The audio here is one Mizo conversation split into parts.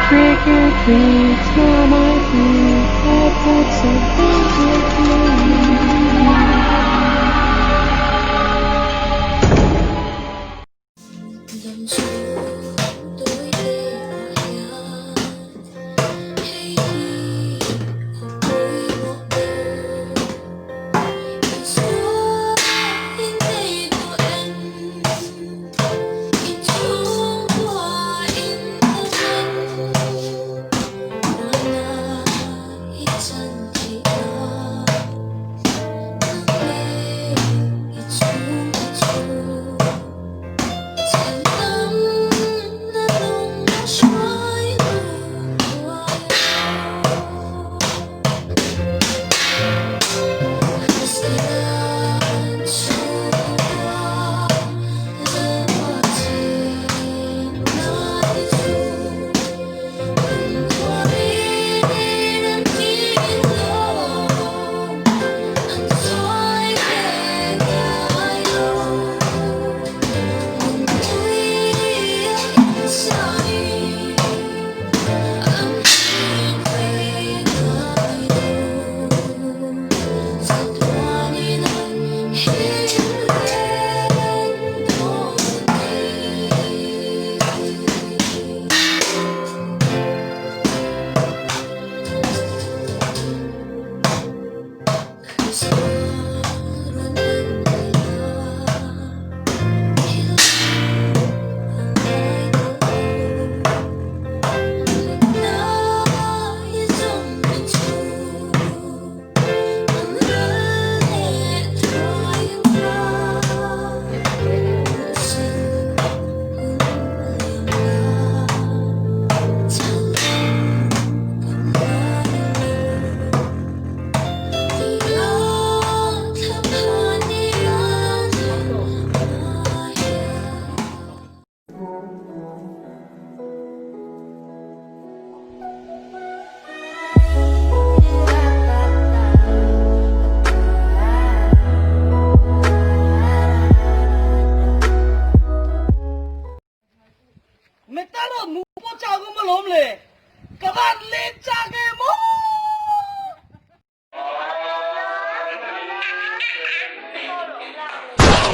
Trick or treat, smell my feet, I've got something to eat.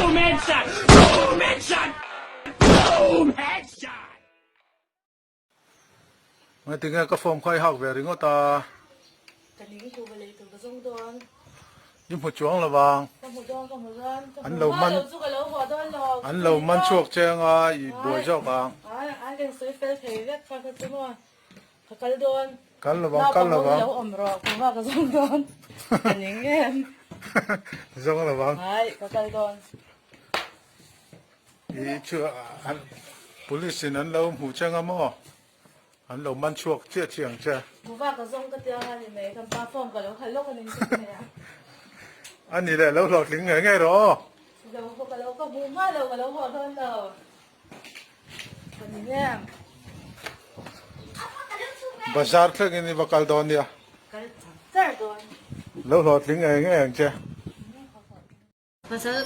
Boom headshot! Boom headshot! Boom headshot! Ngatinge ka form kha i hak ve ringawt a. Ka ning ku va lei tur ka zawng dawn. I hmu chuang lo vang. Ka hmu dawn ka hmu dawn. Ka An lo man lo chu ka lo haw dawn lo. An lo man chhuak che anga i buai zawk ang. Ai ai ka insawi fel thei vek kha kha chu maw. Ka kal dawn. Kal lo vang, kal lo vang. Lo awm rawh, ka va ka zawng dawn. Ka ning em. Zawng lo vang. Hai, ka kal dawn. I chu police in an lo hmu che nga maw? An lo man chhuak chiah chiah ang che. Kuva ka zawng ka tia nga ni mai, kan pa form ka lo khalh lawk a ning che mai a. A ni leh, lo hlawhtling ngei ngei rawh aw. Lo ka lo ka hmu hma lo, ka lo haw dawn lo. Bazar thlengin i va kal dawn nia. Lo hlawhtling ngei ngei ang che. Pasal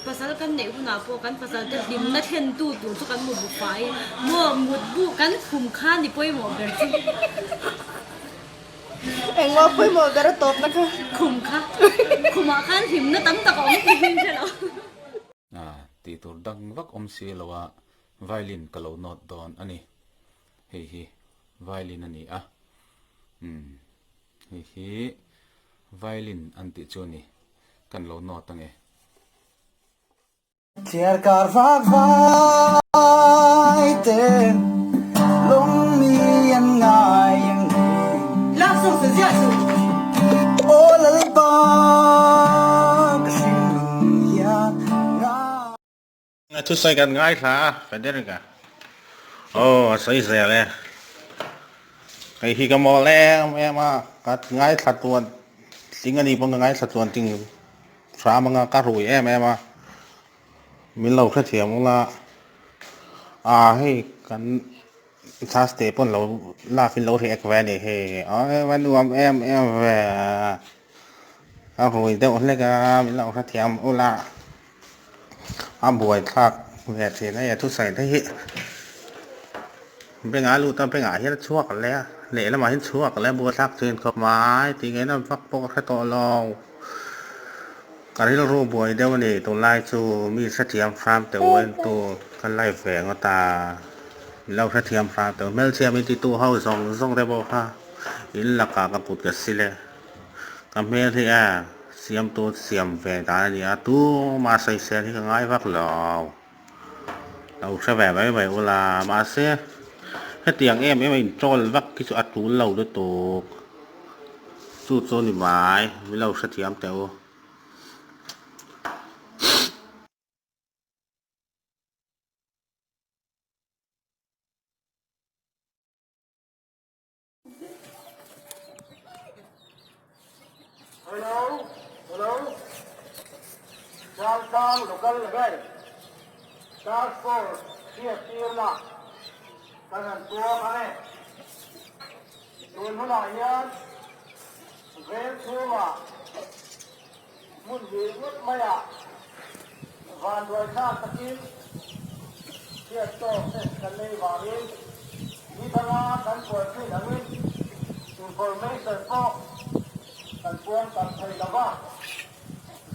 Pasal kan neih hunah pawh kan pasal te hlimna thlentu tur chu kan mutbu fai maw mutbu kan khum kha ni pawimawh ber chu. Engmaw pawimawh ber a tawpna kha? Khum kha. Khumah khan hlimna tam tak a awm tih hi hre lo. Tih tur dang vak awm si lo a, violin ka lo note dawn a ni. Hei hi violin a ni a, umm hei hi violin an tih chu a ni, kan lo note ange. Thliar kar vak vai te lung mi an ngai ang ni. Aw Lalpa ka hringnun hian ngai. Thusawi kan ngaithla a Federica aw a sawi zel e hei hi ka mawl em em a ka ngaithla tuan tling a ni pawn ka ngaithla tuan ting hram anga ka rui em em a min lo hrethiam ula a hei kan Thursday pawn lo lak in lo react ve a ni hei a nuam em em ve a rui deuh hlek a min lo hrethiam ula. A buai thlak ve thin a hei a thusawi te hi bengah a lut a bengah hian a chhuak leh a lehlamah hian chhuak leh a buai thlak thin khawp mai tih ngei na vak pawh ka hre tawh lo ka rilru buai deuh a ni tunlai chu mi hrethiam hram teh u entu ka live ve ngawt a min lo hrethiam hram teh u hmelchhia min ti tu ho zawng zawng te pawh kha in lakah ka kut ka sil e. Ka hmel hi a siamtu siam ve dan a ni a, tuma sawisel hi ka ngai vak lo. Lo hre ve mai mai ula, mahse hetiang em em a introll vak hi chu a tul lo lutuk. Chu chu ni mai, min lo hrethiam teh u. Hello, hello. Chaltlang local level task force hriattir la kan han tuam ang e. Tun hunah hian veng chhungah hmun hnih ngawt maiah vanduai thlak takin hriat tawk te kan nei vangin ni danga kan puan thin angin information pawh kan puang tam thei lo va.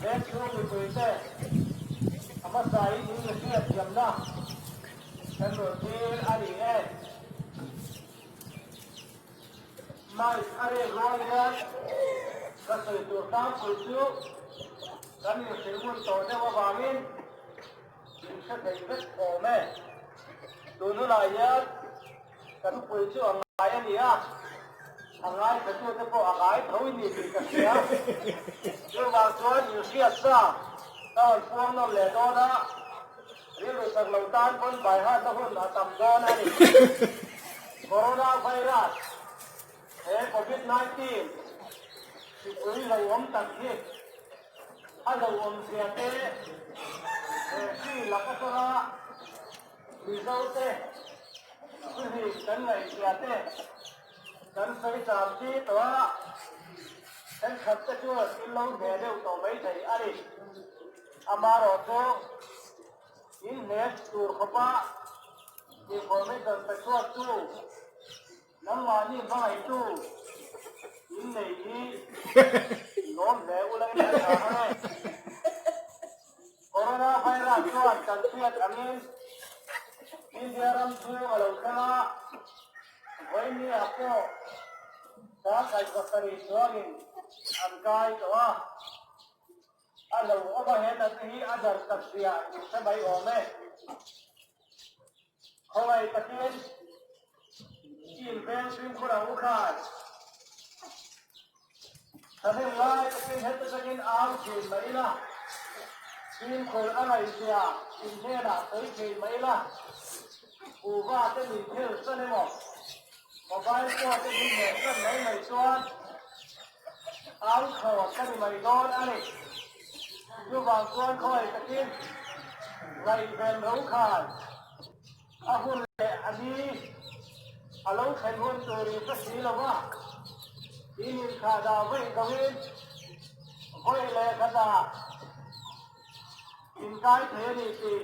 Veng chhung mipuite a hmasain in la hriat thiamna kan rawn tir a ni e. Mic a rek rual hian ka sawi tur tlangpui chu kan inhrilh ngun tawh deuh avangin in hre thei vek awm e. Tun hunah hian ka thupui chu a ngai a ni a, a ngaithlatute pawh a ngai tho i ni tih ka hria. Chuvang chuan inhriat sa ka rawn puang nawm leh dawn a, Rilru chak lo tan pawn baihatna hun a tam dawn a ni. Corona virus he Covid 19 hripui lo awm tak hi a lo awm zia te he hri lak atanga Mizo te hri kan ngaih zia te kan sawi cham chi tawh a, thenkhat te chuan in lo hne deuh tawh maithei a ni. Amarawh chu in hnek tur khawpa information pe chhuak tu, nangmahni hmangaihtu in nei hi lawm hle ula in hre ta ang e. Corona virus chuan kan hriat angin India ram chhung a lo thleng a, vawinia pawh 170 chuangin an kai tawh a. A lo awm a he natna hi a dar tak zia in hre mai awm e. Khawngaih takin i inveng fimkhur ang u khai. Thahnem ngai takin heta takin au thin mai ila, fimkhur a ngaih zia in hnenah sawi thin mai ila, kuhva te min phel san emaw, mobile phone te min hmeh san mai mai chuan Au thaw ka ni mai dawn a ni. Chuvang chuan khawi takin ngaihven ro khan a hun leh a ni a lo thlen hun turin ka si lo va, in inkhah dah vaih loin vawi leh khatah. In kai thei a ni tih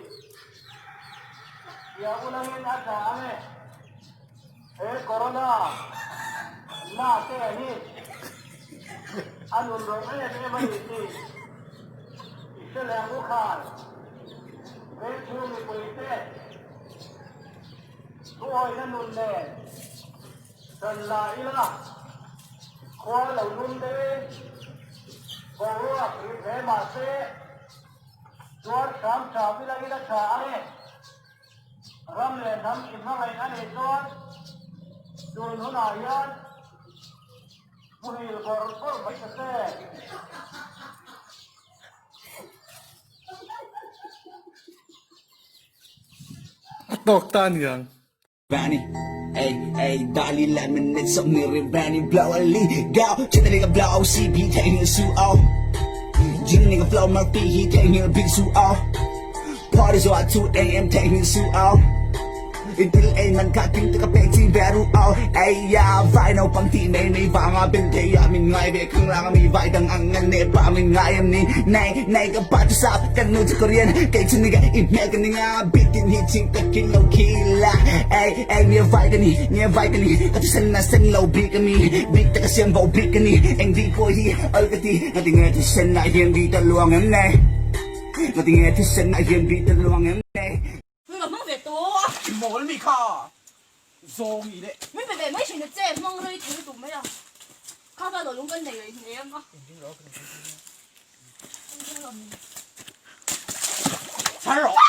hria ulangin a tha ang e. He corona na te hi a nun rawng em em a ni tih i hre leh ang u khai. Vengchhung mipui te thuawihna nun nen Kan la ila, khua lo lum deuhin boruak rit hle mah se, tuar hram hram ila ila tha a ni. Ram leh hnam i hmangaih a nih chuan tun hunah hian muhil bawrh bawrh mai ta che. A tawk ta aniang. Vani, ay, ay, dali lemon, it's something rin Vani, blow a li, go, chita nigga blow, CB, take ni su oh. Jing nigga flow, Murphy, he take ni big su oh. Party so at 2 a.m. take ni su oh. Intil ay man ka ting ka pe chi veru oh. Ay ya, vai no pang ti nei nei vanga bin te ya min ngai ve khang lang mi vai dang ang ngan ne pa min ngai am ni nei nei ka pa chu sap kan nu chu Korean kei chu nigga i mel ka ninga bitin hi ching takin lo khila ay ay nia vai ka ni nia vai ka ni ka chu sen na sen lo bik a mi bik taka siam bo bik ka ni eng di pawh hi al ka ti ngati nge thi sen ah hian bi ta luang em nei ngati nge thi sen ah hian bi ta luang em nei. Min va hmang ve tawh a. I mawl mi kha zawng i leh. Min pe ve mai thin a che hmang rei thei lutuk mai a. Kha kha lo lung kan nei rei hnem a. Chhar rawh.